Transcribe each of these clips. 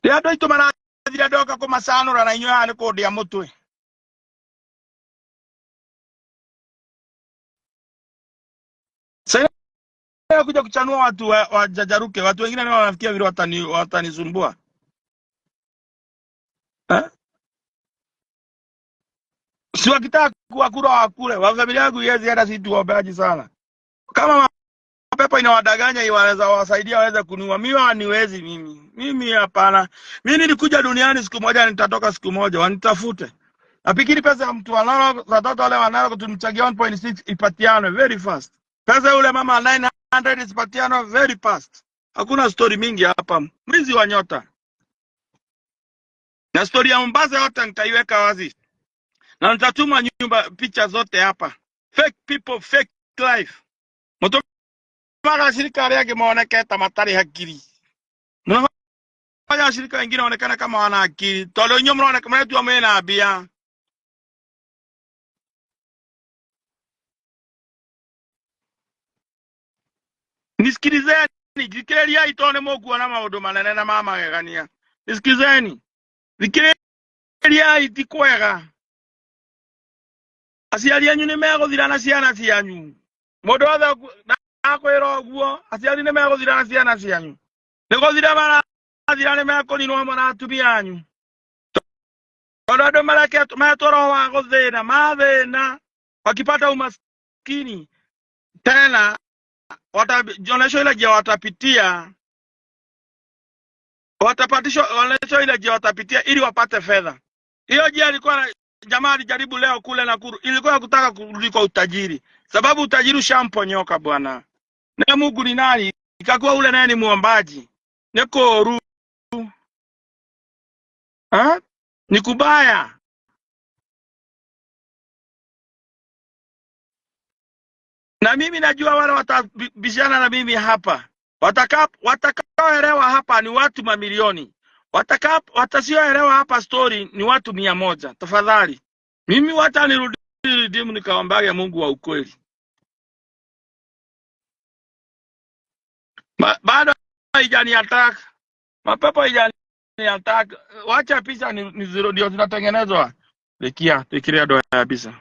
Rĩrĩa andũ aitũ marathira ndoka kũmacanũra na inyuĩ haha nĩ kũndĩa mũtwe. Sasa kuja kuchanua watu wajajaruke, watu wengine nao wanafikia vile watanisumbua. Eh? Si wakitaka kuwakula wakule. Wa familia yangu iwezi hata si tuombeaji sana. Kama mapepo inawadanganya iwaweza wasaidia waweze kuniua. Mimi hawaniwezi mimi. Mimi hapana. Mimi nilikuja duniani siku moja nitatoka siku moja wanitafute. Napikiri pesa ya mtu wanalo watoto wale wanalo tumchangia 1.6 ipatianwe very fast. Pesa yule mama 900 isipatianwe very fast. Hakuna story mingi hapa. Mwizi wa nyota. Na story ya Mombasa yote nitaiweka wazi. Na nitatuma nyumba picha zote hapa. Fake people, fake life. Mũtũmaga ashirika arĩa angĩ moneke ta matarĩ hakiri. Mnafanya washirika wengine waonekane kama wana akili. Tondũ inyuĩ mũroneka mretua mwĩna mbia. Nisikilizeni, thikĩrĩriai tondũ nĩ mũkuona maũndũ manene na ma magegania. Nisikilizeni. Thikĩrĩriai ti kwega. Aciari anyu nĩ megũthira na ciana cianyu. Mũndũ wothe akwĩra ũguo, aciari nĩ megũthira na ciana cianyu. Nĩ gũthira marathira nĩ mekũninwo hamwe na atumia anyu. Tondũ andũ mareketwo metwo roho wa gũthĩna, mathĩna, wakipata umaskini tena wataonyeshwa ile njia watapitia, watapatishwa, onyeshwa ile njia watapitia ili wapate fedha. Hiyo njia ilikuwa jamaa alijaribu leo kule Nakuru, ilikuwa ya kutaka kurudi kwa utajiri, sababu utajiri ushamponyoka bwana. Na Mungu ni nani? Ikakuwa ule naye ni muombaji, ni koru ha? Ni kubaya. Na mimi najua wale watabishana na mimi hapa, watakaoelewa hapa ni watu mamilioni, watasioelewa hapa story ni watu 100. Tafadhali mimi wacha nirudi redeem nikaombage Mungu wa ukweli. Bado haijani attack, mapepo haijani attack. Wacha picha ni zero ndio zinatengenezwa. Rekia tuikiria ndo ya mbica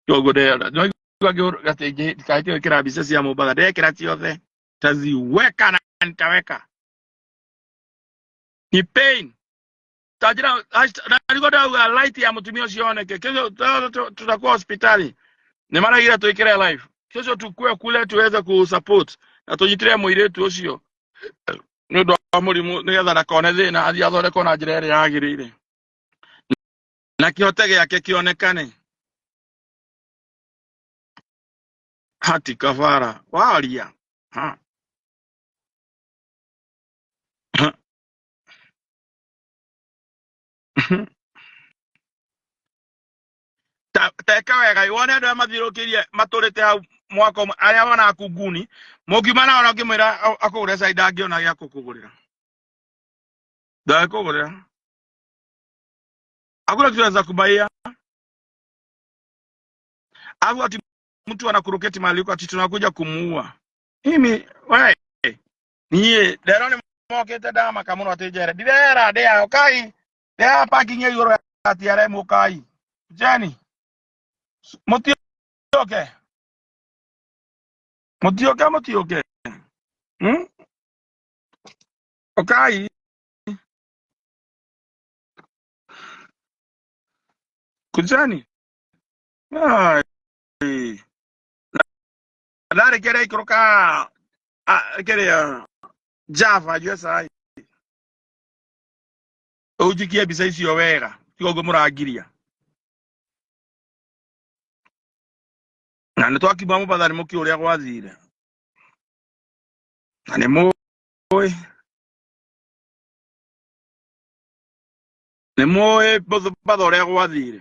koguo ndĩrenda ndikaĩkĩra mbica cia Mombatha ndekĩra ciothe taziweka na nitaweka ni pain tajira na niko ndauga light ya mutumia ũcio oneke kesho tutakuwa hospitali nĩ maragira twĩkĩre live kesho tukue kule tuweze kusupport na tũnyitĩre mũirĩtu ũcio nĩ ũndũ wa mũrimũ nĩgetha ndakone thĩna athiĩ athondekwo na njĩra ĩrĩa yagĩrĩire na kĩhote gĩake kĩonekane. Hati kafara waria ha. Ha. Teka wega wone andũ arĩa mathiũrũrũkĩirie matũrĩte hau mwaka ũmwe arĩa monaga kunguni mũngiuma nao na ũngĩmwĩra akũgũre cai ndangĩona gĩa kũkũgũrĩra, ndangĩkũgũrĩra. Hakuna kitu anaweza kubaia. Alafu ati mtu anakuroketi mahali huko ati tunakuja kumuua. Mimi we niĩ ndero nĩ mokĩte ndamaka mũno atĩ njere ndirera ndĩ kai ndĩ parking ya igũrũ ya TRM ũkai Jeni mũtiũke mũtiũke mũtiũke hmm? Ũkai kujani. Ai. Ndarĩkia ndaikũrũka kĩrĩa Java nyue cai ũnjikie mbica icio wega tiga ũguo mũrangiria na nĩ twakiuma Mombatha nĩ mũkĩũĩ ũrĩa gwathire na nĩ mũĩ nĩ mũĩ Mombatha ũrĩa gwathire.